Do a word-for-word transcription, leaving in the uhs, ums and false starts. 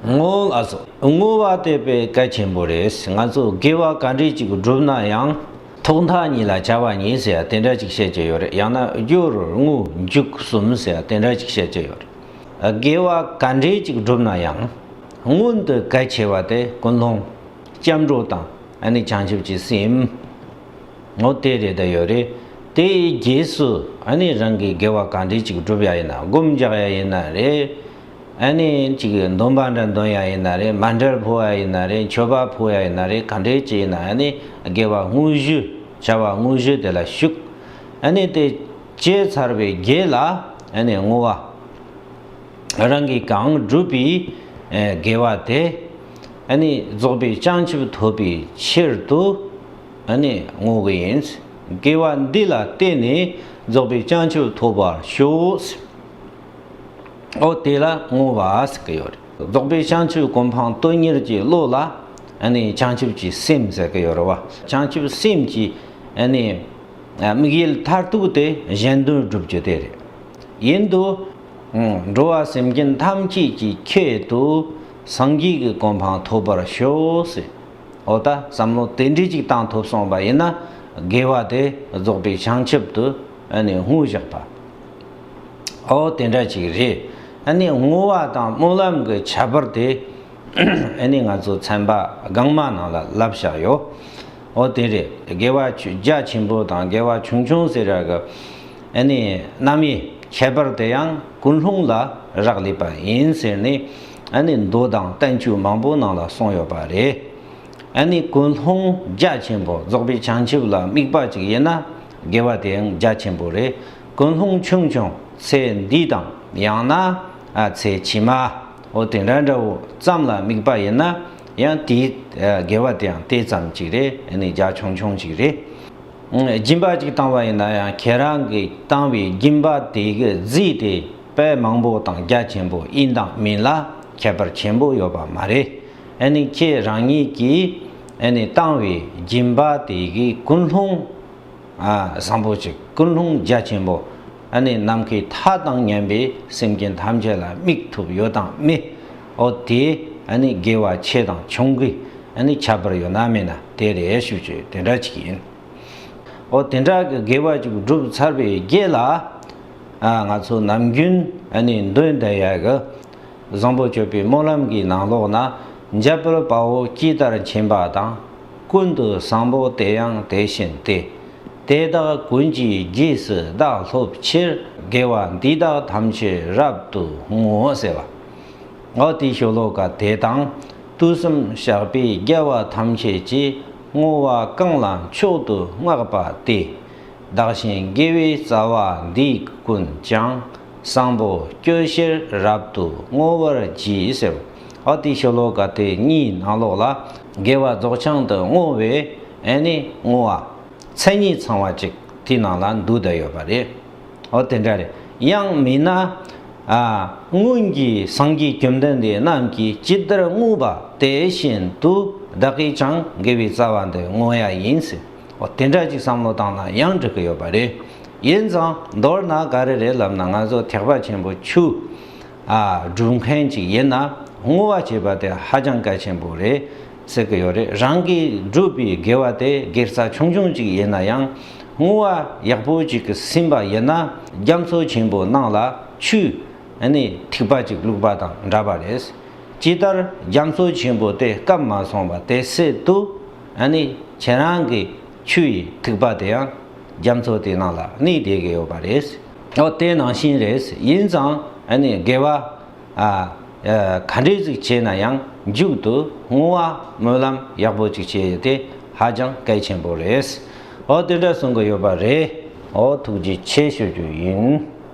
བསྔོ་ལ་སོགས། བསྔོ་བ་དེ་དཔེ་གལ་ཆེན་པོ་རེད། ང་ཚོ་དགེ་བ་ག་འདྲས་ཅིག་བསྒྲུབ་ན་ཡང་ཐོག་མཐའ་གཉིས་ལ་བྱ་བ་གཉིས་ཟེར་ཡ་དེ་འདྲ་ཅིག་བཤད་ཀྱི་ཡོད་རེད། ཡང་ན་སྦྱོར་བསྔོ་འཇུག་གསུམ་ཟེར་ཡ་དེ་འདྲ་ཅིག་བཤད་ཀྱི་ཡོད་རེད། དགེ་བ་ག་འདྲས་ཅིག་བསྒྲུབ་ན་ཡང་སྔོན་དུ་གལ་ཆེ་བ་དེ་ཀུན་སློང་། སྐྱབས་འགྲོ་དང་ཨ་ནི་བྱང་ཆུབ་ཀྱི་སེམས། འོ་དེ་རེད་ད་ཡོད་རེད། དེའི་རྗེས་སུ་ཨ་ནི་རང་གི་དགེ་བ་ག་འདྲས་ཅིག་བསྒྲུབ་ཡ་ཡིན་ན། སྒོམ་རྒྱག་ཡ་ཡིན་ན་རེད། ཨ་ནི་ཅིག་འདོན་པ་འདྲ་འདོན་ཡ་ཡིན་ན་རེད། མཎྜལ་ཕུལ་ཡ་ཡིན་ན་རེད། མཆོད་པ་ཕུལ་ཡ་ཡིན་ན་རེད། ག་འདྲས་ཅིག་ཡིན་ན་ཨ་ནི་དགེ་བ་དངོས་གཞི་བྱ་བ་དངོས་གཞི་དེ་ལ་ཞུགས། ཨ་ནི་དེ་བྱས་ཚར་བའི་རྗེས་ལ་ཨ་ནི་བསྔོ་བ། རང་གིས་གང་བསྒྲུབས་པའི་ཨེ་དགེ་བ་དེ་ཨ་ནི་རྫོགས་པའི་བྱང་ཆུབ་ཐོབ་པའི་ཕྱིར་དུ་ཨ་ནི་བསྔོ་གི་ཡིན། དགེ་བ་འདི་ལ་བརྟེན་ནས་རྫོགས་པའི་བྱང་ཆུབ་ཐོབ་པར་ཤོག། འོ་དེ་ལ་བསྔོ་བ་ཟེར་གི་ཡོད་རེད། རྫོགས་པའི་བྱང་ཆུབ་གོ་འཕང་དོན་གཉེར་གྱི་བློ་ལ་ཨ་ནི་བྱང་ཆུབ་ཀྱི་སེམས་ཟེར་གི་ཡོད་རེད་བ། བྱང་ཆུབ་སེམས་ཀྱི་ཨ་ནི་དམིགས་ཡུལ་མཐར་ཐུག་དེ་གཞན་དོན་སྒྲུབ་རྒྱུ་དེ་རེད། ཡིན་དུ། འགྲོ་བ་སེམས་ཅན་ཐམས་ཅད་ཀྱི་ཆེད་དུ་སངས་རྒྱས་ཀྱི་གོ་འཕང་ཐོབ་པར་ཤོག་ཟེར། འོ་ད་བསམ་བློ་དེ་འདྲ་ཅིག་བཏང་ཐུབ་སོང་བ་ཡིན་ན་དགེ་བ་དེ་རྫོགས་པའི་བྱང་ཆུབ་ཏུ་ཨ་ནི་བསྔོ་བཞག་པ། འོ་དེ་འདྲ་ཅིག་རེད། ཨ་ནི་བསྔོ་བ་དང་སྨོན་ལམ་གྱི་ཁྱད་པར་དེ་ཨ་ནི་ང་ཚོ་ཚན་པ་སྒང་མ་ནང་ལ་ལབ་བཞག་ཡོད། འོ་དེ་རེད། དགེ་བ་ཆུ་རྒྱ་ཆེན་པོ་དང་དགེ་བ་ཆུང་ཆུང་ཟེར་ཡ་གི་ཨ་ནི་རྣམ་དབྱེ་ཁྱད་པར་དེ་ཡང་ཀུན་སློང་ལ་རག་ལས་པ་ཡིན་ཟེར་ནས་ཨ་ནི་མདོ་དང་བསྟན་བཅོས་མང་པོ་ནང་ལ་གསུངས་ཡོད་པ་རེད། ཨ་ནི་ཀུན་སློང་རྒྱ་ཆེན་པོ་རྫོགས་པའི་བྱང་ཆུབ་ལ་དམིགས་པ་ཅིག་ཡིན་ན་དགེ་བ་དེ་ཡང་རྒྱ་ཆེན་པོ་རེད། ཀུན་སློང་ཆུང་ཆུང་ཚེ་འདི་དང་ཡང་ན་ཨ་ཚེ་ཕྱི་མ། འོ་དེ་འདྲ་འདྲ་བོ་ཙམ་ལ་དམིགས་པ་ཡིན་ན་ཡང་དེའི་ཨ་དགེ་བ་དེ་ཡང་དེ་ཙམ་ཅིག་རེད། ཨ་ནི་རྒྱ་ཆུང་ཆུང་ཅིག་རེད། སྦྱིན་པ་ཅིག་བཏང་བ་ཡིན་ན་ཡང་ཁྱེད་རང་གིས་བཏང་བའི་སྦྱིན་པ་དེ་གི་རྫས་དེ་དཔེ་མང་པོ་དང་རྒྱ་ཆེན་པོ་ཡིན་དང་མིན་ལ་ཁྱད་པར་ཆེན་པོ་ཡོད་པ་མ་རེད། ཨ་ནི་ཁྱེད་རང་ཉིད་ཀྱིས་ཨ་ནི་བཏང་བའི་སྦྱིན་པ་དེ་གི་ཀུན་སློང་ཨ་བཟང་པོ་ཅིག་ཀུན་སློང་རྒྱ་ཆེན་པོ། ཨ་ནི་ནམ་མཁའི་མཐའ་དང་མཉམ་པའི་སེམས་ཅན་ཐམས་ཅད་ལ་དམིགས་ཐུབ་ཡོད་དང་མེད། འོ་དེ་ཨ་ནི་དགེ་བ་ཆེ་དང་ཆུང་གི་ཨ་ནི་ཁྱད་པར་ཡོད་ན་མེད་ན་དེ་རེད་ཞུ་ཆོས་དེ་འདྲ་ཅིག་ཡིན། འོ་དེ་འདྲ་གི་དགེ་བ་ཅིག་བསྒྲུབས་ཚར་བའི་རྗེས་ལ་ཨ་ང་ཚོ་ནམ་རྒྱུན་ཨ་ནི་འདོན་བསྡད་ཡ་གི་བཟང་པོ་སྤྱོད་པའི་སྨོན་ལམ་གྱི་ནང་ལོགས་ན། འཇམ་དཔལ་དཔའ་བོས་ཇི་ལྟར་མཁྱེན་པ་དང་། ཀུན་ཏུ་བཟང་པོ་དེ་ཡང་དེ་བཞིན་ཏེ། དེ་དག་ཀུན་གྱི་རྗེས་སུ་བདག་སློབ་ཕྱིར། དགེ་བ་འདི་དག་ཐམས་ཅད་རབ་ཏུ་བསྔོ། ཟེར་བ། འོ་དེའི་ཤོ་ལོ་ཀ་དེ་དང་། དུས་གསུམ་གཤེགས་པའི་རྒྱལ་བ་ཐམས་ཅད་ཀྱིས། བསྔོ་བ་གང་ལ་མཆོག་ཏུ་བསྔགས་པ་དེས། བདག་གཞན་དགེ་བའི་རྩ་བ་འདི་ཀུན་ཀྱང་། བཟང་པོ་སྤྱོད་ཕྱིར་རབ་ཏུ་བསྔོ་བར་བགྱི། ཟེར། འོ་དེའི་ཤོ་ལོ་ཀ་དེ་གཉིས་ནང་ལོགས་ལ་དགེ་བ་རྫོགས་བྱང་དུ་བསྔོ་བའི་ཨ་ནི་བསྔོ་བ་མཚན་ཉིད་ཚང་བ་ཅིག་དེའི་ནང་ལ་འདུས་བསྡད་ཡོད་པ་རེད། འོ་དེ་འདྲ་རེད། ཡང་མིན་ན། ཨ། སྔོན་གྱི་སངས་རྒྱས་བཅོམ་ལྡན་འདས་རྣམས་ཀྱིས་ཇི་ལྟར་བསྔོས་པ་དེ་བཞིན་དུ་བདག་གིས་ཀྱང་དགེ་བའི་རྩ་བ་འདི་བསྔོ་ཡ་ཡིན་ཟེར། འོ་དེ་འདྲ་ཅིག་བསམ་བློ་བཏང་ན་ཡང་འགྲིག་གི་ཡོད་པ་རེད། ཡིན་ཙང་མདོར་ན་ག་རེ་རེད་ལབ་ན་ང་ཚོ་ཐེག་པ་ཆེན་པོ་ཆོས། ཨ། སྒྲུབ་མཁན་ཅིག་ཡིན་ན་བསྔོ་བ་བྱེད་པ་དེ་ཧ་ཅང་གལ་ཆེན་པོ་རེད་ཟེར་གི་ཡོད་རེད། རང་གིས་བསྒྲུབས་པའི་དགེ་བ་དེ་དགེ་རྩ་ཆུང་ཆུང་ཅིག་ཡིན་ན་ཡང་བསྔོ་བ་ཡག་པོ་ཅིག་གིས་ཟིན་པ་ཡིན་ན་རྒྱ་མཚོ་ཆེན་པོའི་ནང་ལ་ཆུ་ཨ་ནི་ཐིགས་པ་ཅིག་བླུགས་པ་དང་འདྲ་བ་རེད། ཇི་ལྟར་རྒྱ་མཚོ་ཆེན་པོ་དེ་སྐམ་མ་སོང་བ་དེ་སྲིད་དུ་ཨ་ནི་ཁྱེད་རང་གི་ཆུ་ཡི་ཐིགས་པ་དེ་ཡང་རྒྱ་མཚོ་དེའི་ནང་ལ་གནས་བསྡད་ཀྱི་ཡོད་པ་རེད། འོ་དེ་ནང་བཞིན་རེད། ཡིན་ཙང་ཨ་ནི་དགེ་བ། ཨ། ཨ། ག་འདྲས་ཅིག་བྱས་ན་ཡང་མཇུག་ཏུ་བསྔོ་བ་སྨོན་ལམ་ཡག་པོ་ཅིག་བྱེད་ཡས་དེ་ཧ་ཅང་གལ་ཆེན་པོ་རེད། འོ་དེ་འདྲ་གསུང་གི་ཡོད་པ་རེད། འོ་ཐུགས་རྗེ་ཆེ་ཞུ་རྒྱུ་ཡིན།